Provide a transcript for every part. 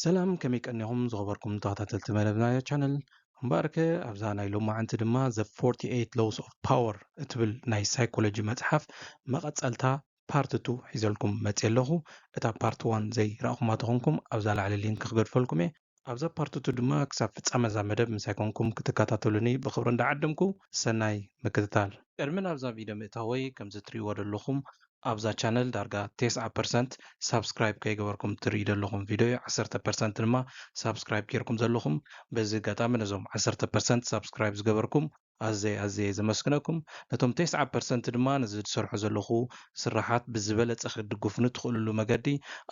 ሰላም፣ ከመይ ቀኒኹም ዝኸበርኩም ተኸታተልቲ መደብ ናይዛ ቻነል? እምበኣርከ ኣብዛ ናይ ሎማዓንቲ ድማ The forty-eight Laws of Power እትብል ናይ ሳይኮሎጂ መጽሓፍ መቐጸልታ ፓርት ቱ ሒዘልኩም መጽየ ኣለኹ። እታ ፓርት ዋን ዘይረኣኹማ ተኾንኩም ኣብዛ ላዕሊ ሊንክ ክገድፈልኩም እየ። ኣብዛ ፓርት ቱ ድማ ክሳብ ፍጻመ እዛ መደብ ምሳይ ኮንኩም ክትከታተሉኒ ብኽብሪ እንዳዓደምኩ ሰናይ ምክትታል። ቅድሚ ናብዛ ቪድዮ ምእታወይ ከምዚ ትርእይዎ ዘለኹም ኣብዛ ቻነል ዳርጋ ተስዓ ፐርሰንት ሳብስክራይብ ከይገበርኩም ትርኢ ዘለኹም ቪድዮ እዩ። ዓሰርተ ፐርሰንት ድማ ሳብስክራይብ ጌርኩም ዘለኹም። በዚ ኣጋጣሚ ነዞም ዓሰርተ ፐርሰንት ሳብስክራይብ ዝገበርኩም ኣዘይ ኣዘየ ዘመስግነኩም። ነቶም ተስዓ ፐርሰንት ድማ ነዚ ዝሰርሖ ዘለኹ ስራሓት ብዝበለጸ ክትድግፉኒ ትኽእልሉ መገዲ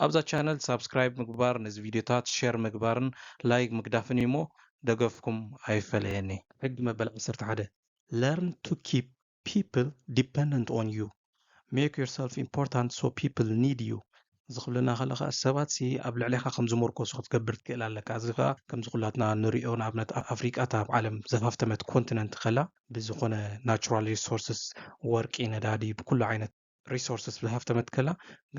ኣብዛ ቻነል ሳብስክራይብ ምግባር፣ ነዚ ቪድዮታት ሸር ምግባርን ላይክ ምግዳፍን እዩ እሞ ደገፍኩም ኣይፈለየኒ። ሕጊ መበል ዓሰርተ ሓደ፣ Learn to keep people dependent on you. Make yourself important so people need you። እዚ ክብለና ከሎ ኸኣ ሰባት ሲ ኣብ ልዕሌኻ ከም ዝሞርኮሱ ክትገብር ትክእል ኣለካ። እዚ ኸኣ ከምዚ ኩላትና ንሪኦ ንኣብነት ኣብ ኣፍሪቃ እታ ኣብ ዓለም ዝሃፍተመት ኮንቲነንት ከላ ብዝኾነ ናቹራል ሪሶርስስ ወርቂ፣ ነዳዲ፣ ብኩሉ ዓይነት ሪሶርስስ ዝሃፍተመት ከላ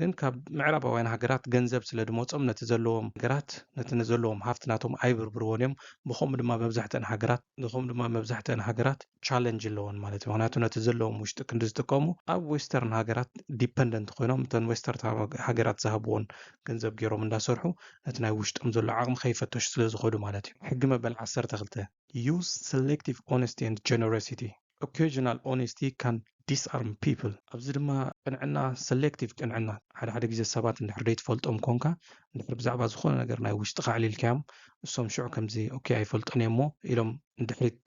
ግን ካብ ምዕራባውያን ሃገራት ገንዘብ ስለ ዝመጾም ነቲ ዘለዎም ሃገራት ነቲ ዘለዎም ሃፍቲ ናቶም ኣይብርብርዎን እዮም። ብኸምኡ ድማ መብዛሕትአን ሃገራት ብኸምኡ ድማ መብዛሕትአን ሃገራት ቻለንጅ ኣለዎን ማለት እዩ። ምክንያቱ ነቲ ዘለዎም ውሽጢ ክንዲ ዝጥቀሙ ኣብ ዌስተርን ሃገራት ዲፐንደንት ኮይኖም እተን ዌስተርን ሃገራት ዝሃብዎን ገንዘብ ገይሮም እንዳሰርሑ ነቲ ናይ ውሽጦም ዘሎ ዓቕሚ ከይፈተሹ ስለ ዝኸዱ ማለት እዩ። ሕጊ መበል ዓሰርተ ክልተ፣ Use selective honesty and generosity. Occasional honesty can disarm people። ኣብዚ ድማ ቅንዕና፣ ሰሌክቲቭ ቅንዕና፣ ሓደ ሓደ ግዜ ሰባት እንድሕር ዘይትፈልጦም ኮንካ እንድሕር ብዛዕባ ዝኾነ ነገር ናይ ውሽጥኻ ኣዕሊልካዮም እሶም ሽዑ ከምዚ ኦኬ ኣይፈልጦን እየ እሞ ኢሎም እንድሕሪት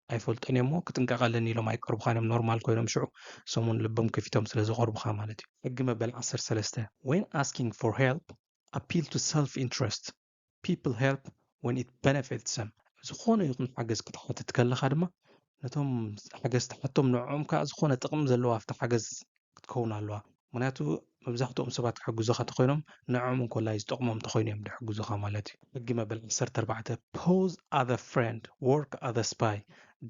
ኣይፈልጦን እየ እሞ ክጥንቀቐለን ኢሎም ኣይቀርቡኻን እዮም። ኖርማል ኮይኖም ሽዑ እሶም እውን ልቦም ከፊቶም ስለ ዝቐርቡኻ ማለት እዩ። ሕጊ መበል ዓሰርተ ሰለስተ፣ When asking for help, appeal to self interest. People help when it benefits them. ዝኾነ ይኹን ሓገዝ ክትሓትት ከለኻ ድማ ነቶም ሓገዝ ትሓቶም ንዕኦም ከዓ ዝኾነ ጥቕሚ ዘለዎ ኣብቲ ሓገዝ ክትከውን ኣለዋ። ምክንያቱ መብዛሕትኦም ሰባት ክሕግዙኻ ተኮይኖም ንዕኦም እንኮላይ ዝጠቕሞም ተኮይኑ እዮም ዝሕግዙኻ ማለት እዩ። ሕጊ መበል ዓሰርተ ኣርባዕተ፣ Pose as a friend, work as a spy,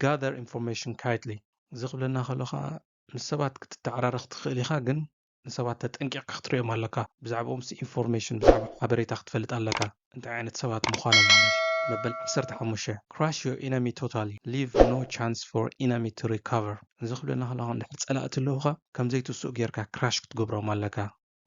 gather information quietly። እዚ ክብለና ከሎ ከዓ ንሰባት ክትተዓራረኽ ትኽእል ኢኻ፣ ግን ንሰባት ተጠንቂቕካ ክትርእዮም ኣለካ። ብዛዕባኦም ኢንፎርሜሽን ብዛዕባ ሓበሬታ ክትፈልጥ ኣለካ፣ እንታይ ዓይነት ሰባት ምዃኖም ማለት እዩ። መበል ዓሰርተ ሓሙሽተ፣ Crush your enemy totally, leave no chance for enemy to recover። እዚ ክብለና ከለኻ እንድሕር ጸላእቲ ኣለውኻ ከም ዘይትስኡ ጌርካ ክራሽ ክትገብሮም ኣለካ።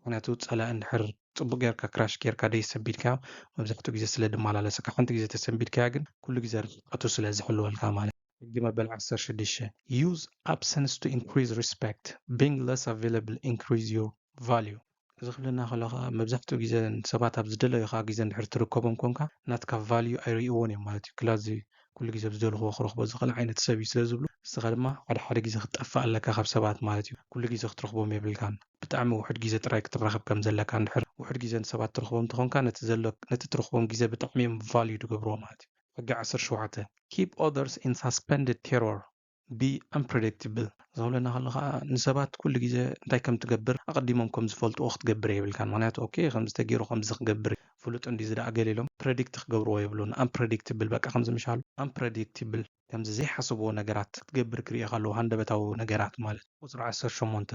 ምክንያቱ ጸላኢ እንድሕር ጽቡቅ ጌርካ ክራሽ ጌርካ ደይሰንቢድካዮ መብዛሕትኡ ግዜ ስለ ድመላለሰካ፣ ሓንቲ ግዜ ተሰንቢድካያ ግን ኩሉ ግዜ ርሕቀቱ ስለ ዝሕልወልካ ማለት። ሕጊ መበል ዓሰርተ ሽዱሽተ፣ Use absence to increase respect, being less available increase your value። እዚ ክብለና ከሎ ከዓ መብዛሕትኡ ግዜ ሰባት ኣብ ዝደለዩኻ ግዜ እንድሕር ትርከቦም ኮንካ ናትካ ቫልዩ ኣይርእይዎን እዮም ማለት እዩ። ክላዚ ኩሉ ግዜ ኣብ ዝደለኽዎ ክረኽቦ ዝኽእል ዓይነት ሰብ እዩ ስለ ዝብሉ ንስኻ ድማ ሓደ ሓደ ግዜ ክትጠፍእ ኣለካ ካብ ሰባት ማለት እዩ። ኩሉ ግዜ ክትረኽቦም የብልካን። ብጣዕሚ ውሑድ ግዜ ጥራይ ክትራኸብ ከም ዘለካ፣ እንድሕር ውሑድ ግዜ ንሰባት ትረኽቦም እንተኾንካ ነቲ ዘሎ ነቲ ትረኽቦም ግዜ ብጣዕሚ እዮም ቫልዩ ዝገብርዎ ማለት እዩ። ሕጊ ዓሰርተ ሸውዓተ፣ Keep others in suspended terror, be unpredictable። እዚ ክብለና ከሎ ከዓ ንሰባት ኩሉ ግዜ እንታይ ከም ትገብር ኣቐዲሞም ከም ዝፈልጥዎ ክትገብር የብልካን። ምክንያቱ ኦኬ ከምዚ ተገይሩ ከምዚ ክገብር ፍሉጥ እንዲዚ ደኣ ገለ ኢሎም ፕረዲክት ክገብርዎ የብሉን። ኣምፕረዲክትብል በቃ ከምዚ ምሻሉ ኣምፕረዲክትብል ከምዚ ዘይሓሰብዎ ነገራት ክትገብር ክርእየካ ኣለዎ፣ ሃንደበታዊ ነገራት ማለት። ቁፅሪ ዓሰርተ ሸሞንተ፣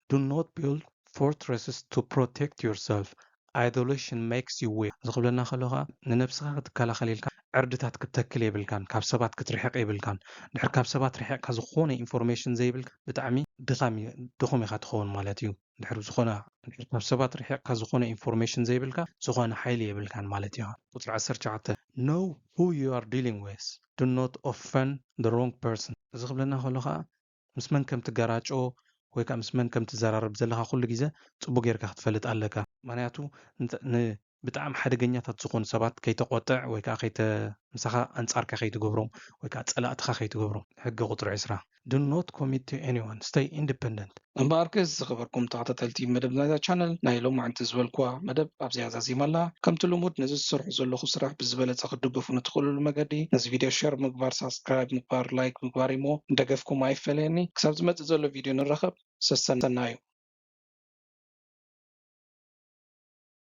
Do not build fortresses to protect yourself. Isolation makes you weak። እዚ ክብለና ከሎ ከዓ ንነብስኻ ክትከላኸል ኢልካ ዕርድታት ክትተክል የብልካን፣ ካብ ሰባት ክትርሕቕ የብልካን። ድሕር ካብ ሰባት ርሒቕካ ዝኾነ ኢንፎርሜሽን ዘይብልካ ብጣዕሚ ድኻም እዩ፣ ድኹም ኢኻ ትኸውን ማለት እዩ። ድሕር ዝኾነ ድሕር ካብ ሰባት ርሒቕካ ዝኾነ ኢንፎርሜሽን ዘይብልካ ዝኾነ ሓይሊ የብልካን ማለት እዩ። ቁፅሪ ዓሰርተ ትሽዓተ፣ Know who you are dealing with. Do not offend the wrong person። እዚ ክብለና ከሎ ከዓ ምስ መን ከም ትገራጮ ወይ ከዓ ምስ መን ከም ትዘራረብ ዘለካ ኩሉ ግዜ ጽቡቅ ጌርካ ክትፈልጥ ኣለካ። ምክንያቱ ንተ- ን- ብጣዕሚ ሓደገኛታት ዝኾኑ ሰባት ከይተቆጥዕ ወይ ከዓ ከይተ ምሳኻ ኣንጻርካ ከይትገብሮም ወይ ከዓ ጸላእትኻ ከይትገብሮም። ሕጊ ቁጽሪ ዕስራ፣ Do not commit to anyone. Stay independent. እምበኣርከስ ዝኸበርኩም ተኸታተልቲ መደብ ናይዛ ቻነል ናይ ሎማዕንቲ ዝበልኩዋ መደብ ኣብዚኣ ዛዚማ ኣላ። ከምቲ ልሙድ ነዚ ዝሰርሖ ዘለኹ ስራሕ ብዝበለጸ ክትድግፉ ንትኽእልሉ መገዲ ነዚ ቪድዮ ሸር ምግባር፣ ሳብስክራይብ ምግባር፣ ላይክ ምግባር እሞ ደገፍኩም ኣይፈለየኒ። ክሳብ ዝመጽእ ዘሎ ቪድዮ ንራኸብ። ሰሰናዩ።